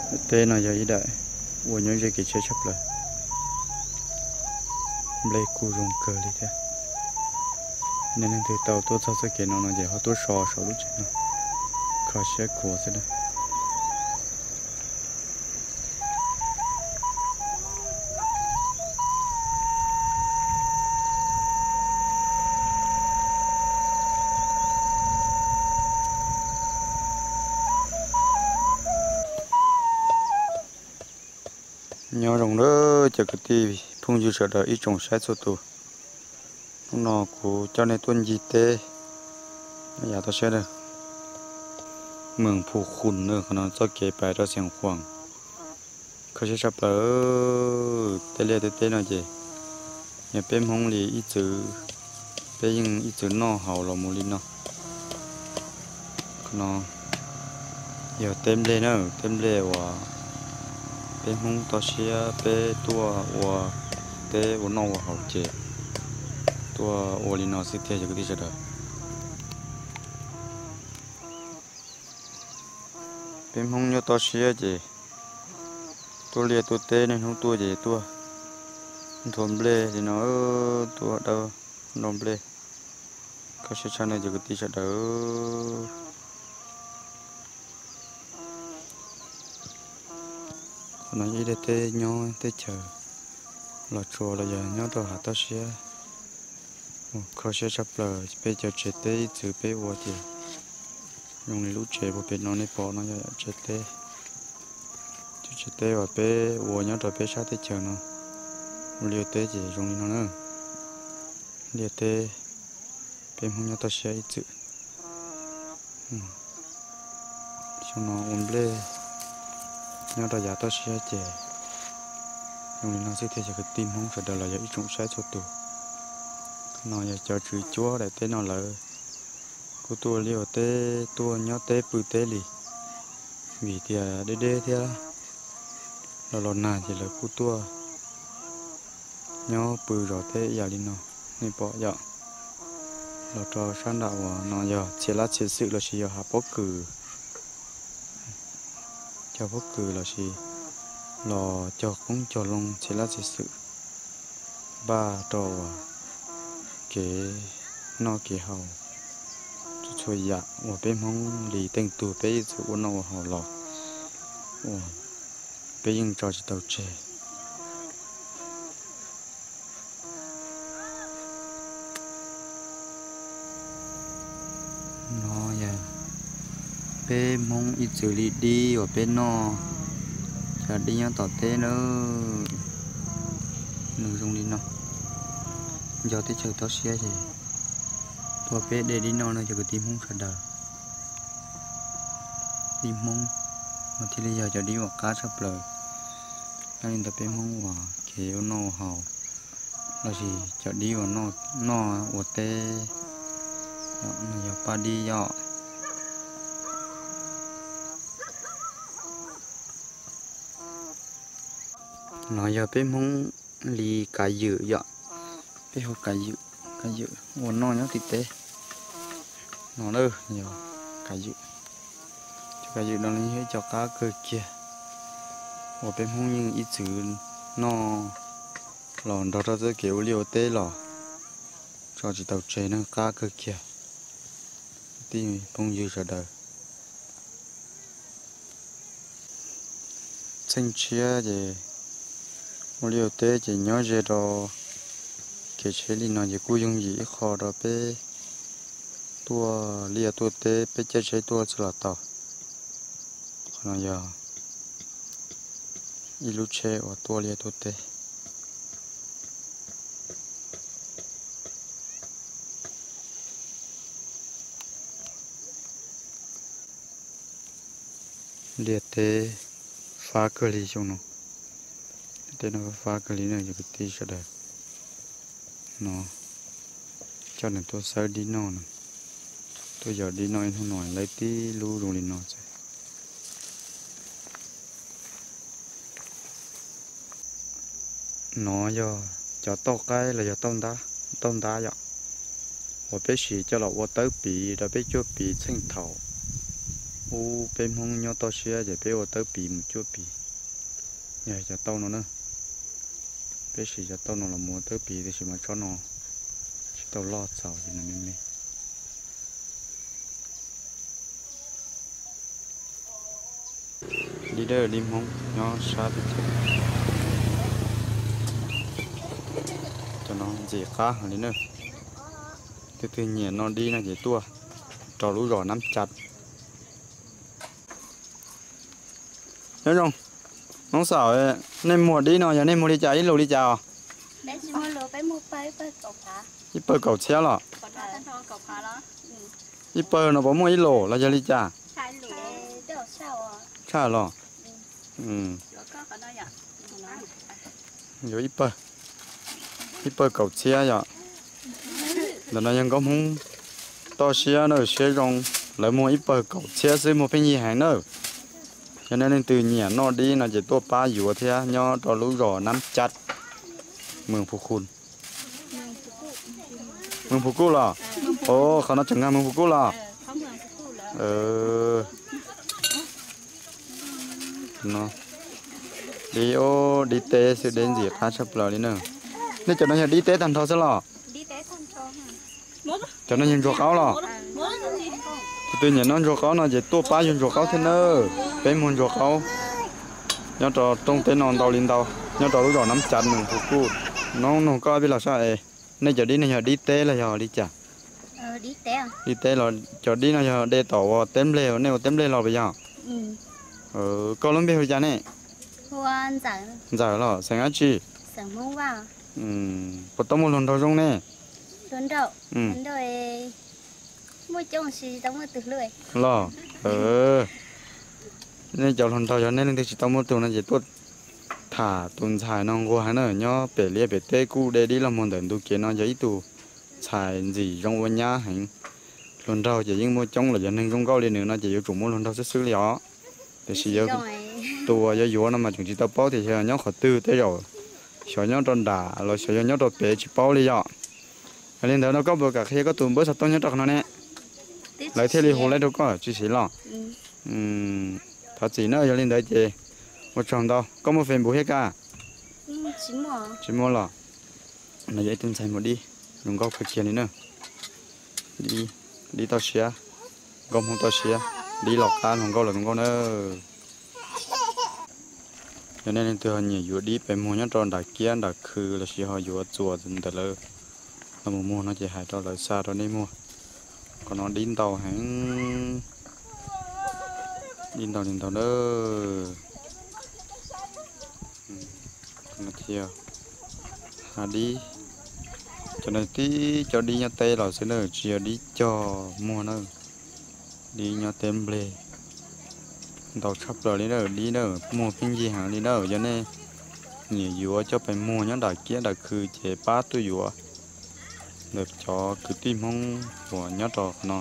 Teb no yog ib daim uas nyob ze kev tsheb tshaj plaws, nplej kuj zoo kawg li thiab. Nej leej twg tau tuaj txog txoj kev no no ces ho tuaj so saum lub tsev no, kho siab khuav xwb na. Nyob zoo lawm cov kwv tij phooj ywg sawv daws ib tsoom saib txhua tus. Hnub no kuv coj nej tuaj ncig teb yav toj siab, Meem Phu Khun, qhov no txoj kev pais rau Xeev Khuam, kho siab tshaj plaws. Tej liaj tej teb no ces yog peb Hmoob li ib txwm, peb yeej ib txwm noj haus los mus li no. Qhov no yog teb nplej na, teb nplej uas peb Hmoob toj siab peb tuaj ua teb ua noj ua haus ces tuaj ua li no xwb tiag cov kwv tij sawv daws. Peb Hmoob nyob toj siab ces tuaj liaj tuaj teb, niaj hnub tuaj ces tuaj nthua nplej li no, tuaj dawb nroj nplej. Kho siab tshaj no cov kwv tij sawv daws. Qhov no ib daim teb nyob teb chaws Los Tsuas los yog nyob rau hav toj siab. Kho siab tshaj plaws, peb cov tsev teb ib txwm peb ua ces zoo li lub tsev puag pem no nej pom no yog tsev teb. Cov tsev teb uas peb ua nyob rau peb sab teb chaws no, ua liaj ua teb ces zoo li no na. Liaj teb peb Hmoob nyob toj siab ib txwm. Xyoo no ua nplej nyob rau yav toj siab ces zoo li no xwb thiaj cov kwv tij Hmoob sawv daws los yog ib tsoom saib txhua tus. No yog cov tswv cuab daim teb no lawv kuj tuaj liaj ua teb tuaj nyob teb pw teb li, vim tias deb deb thiab los los nag ces lawv kuj tuaj nyob pw zov teb ib yam li no. Nej pom yom, los rau sab nram uas no yog txhia lab txhia xwm lossis yog hav pob kws, cog pob kws lossis los cog qoob cog loo txhia lab txhia xwm npaj rau uas kev noj kev haus txhua txhua yam uas peb Hmoob li teej tug peb ib txwm ua noj ua haus los uas peb yeej tso tsis tau tseg. No yog peb Hmoob ib txwm li dib uas peb noj, cov dib nyob tom teb na, nws zoo li no. Nco teb chaws toj siab ces tuaj peb de dib noj no cov kwv tij Hmoob sawv daws. Dib Hmoob no thiaj li yog cov dib uas qab tshaj plaws nyob li ntawm peb Hmoob uas kev ua noj ua haus lossis cov dib uas noj ua teb. No yog paj dib yom. No yog peb Hmoob li kav ywm yom, peb hu kav ywm, kav ywm ua noj nyob tim teb no na, yog kav ywm. Cov kav ywm no yog ib co qab kawg kiag uas peb Hmoob yeej ib txwm noj los nrog rau txoj kev ua liaj ua teb los tso tsis tau tseg na, qab kawg kiag. Tij phooj ywg sawv daws, txheej tshiab ces ua liaj ua teb ces nyob ze rau kev tsheb li no ces kuj yooj yim ib qho rau peb tuaj liaj tuaj teb, peb caij tsheb tuaj txhij los tau. Qhov no yog ib lub tsheb uas tuaj liaj tuaj teb. Liaj teb fab kawg li xyoo no, tej no fab kawg li no cov kwv tij sawv daws. No coj nws tuaj xawb dib noj no, tuaj yos dib noj ib hnub no lawv tib lub zoo li no xwb. No yog cov tauj qaib los yog tauj ntab, tauj ntab yom, uas peb siv coj los ua tawb piv rau peb cuab piv txheej thaum Ub, peb Hmoob nyob toj siab ces peb ua tawb piv mus cuab piv. Yog cov tauj no na, peb siv cov tauj no los mus ua tawb piv, tiam sis mas tsob no tsis tau loj txaus ces nws me me. Dib dawb dib Hmoob nyob sab teb chaws. Cov no ntxim qab heev li na. Leej twg nyiam noj dib no ces tuaj rau lub zos Nab Cav. Nyob zoo, Hmoob Xaum, nej muag dib no yog nej muag li cas, ib lus li cas os? Ib pawg kaum txhiab los? Ib pawg no puas muaj ib lus los yog li cas? Tshaj los? Yuav ib pawg, ib pawg kaum txhiab yom. Ntawm no yog nkauj Hmoob toj siab na, siab zoo, lawv muag ib pawg kaum txhiab xwb, muag pheej yig heev na. Yog nej leej twg nyiam noj dib no ces tuaj pab yuav thiab, nyob rau lub zos Nab Cav, Moos Phu Khu. Moos Phu Kuj los? Ov, qhov no tseem nkag Moos Phu Kuj los? Dib, dib teb xwb, deb ntxim qab tshaj plaws li na. Nej cov no yog dib teb tag nrho xwb los? Cov no yog ntsuag qaub los? Tus twg nyiam noj ntsuag qaub no ces tuaj pab yuav ntsuag qaub thiab nawb. Peb muag ntsuag qaub nyob rau rooj teb no ntau li ntau, nyob rau lub zos Nab Cav, Moos Phu Kuj. Nov nug koj ib los saib es, nej cov dib no yog dib teb los yog li cas? Dib teb los? Cov dib no yog de tom ua teb nplej, nej ua teb nplej los puas yog? Koj lub npe hu li cas ne? Ntxawm los? Xeem dab tsi? Puas tau muaj hluas nraug zoo ne? Los, nej cov hluas nraug yog nej leej twg tsis tau muaj tus no ces tuaj tham tus ntxhais no nquag heev na, nyob pem liaj pem teb kuj de dib los muag ntawm ntug kev no, yog ib tug ntxhais ntxim zoo ua nyab heev. Hluas nraug ces yeej muaj coob los, yog neeg zoo nkauj li nws no ces yuav tsum muaj hluas nraug xwb xwb li os. Tiam sis tus uas yuav yuav no mas tseem tsis tau paub tias yog nyob qhov twg, tej zaum xyov nyob rau nram los xyov yog nyob rau pem tsis paub li yom. Yog li ntawd no koj puas kam qhia koj tus npawb xov tooj nyob rau qhov no ne? Lawv thiaj li hu lawv rau koj tsis siv los? Thov txim na, yog li ntawd ces ua tsaug ntau. Koj muaj Facebook thiab ka? Tsis muaj los? No yog ib tug ntxhais muag dib zoo nkauj kawg kiag li na. Dib toj siab, nkauj Hmoob toj siab, dib los qab hluas nkauj los zoo nkauj na. Yog nej leej twg ho nyiam yuav dib pem muag nyob rau nram kiab nram khw lossis ho yuav txuas ntawm lawv los mus muag no ces hais rau lawv xa rau nej muag. Qhov no dib ntau heev, dib ntau li ntau na. Thiab hav dib, cov no tib cov dib nyob teb los xwb na, tsis yog dib cog muag na. Dib nyob teb nplej ntau tshaj plaws li na, dib na, muag pheej yig heev li na. Yog nej nyiam yuav coj pem muag nyob nram kiab nram khw ces pab tuaj yuav ntawm cov kwv tij Hmoob uas nyob rau qhov no.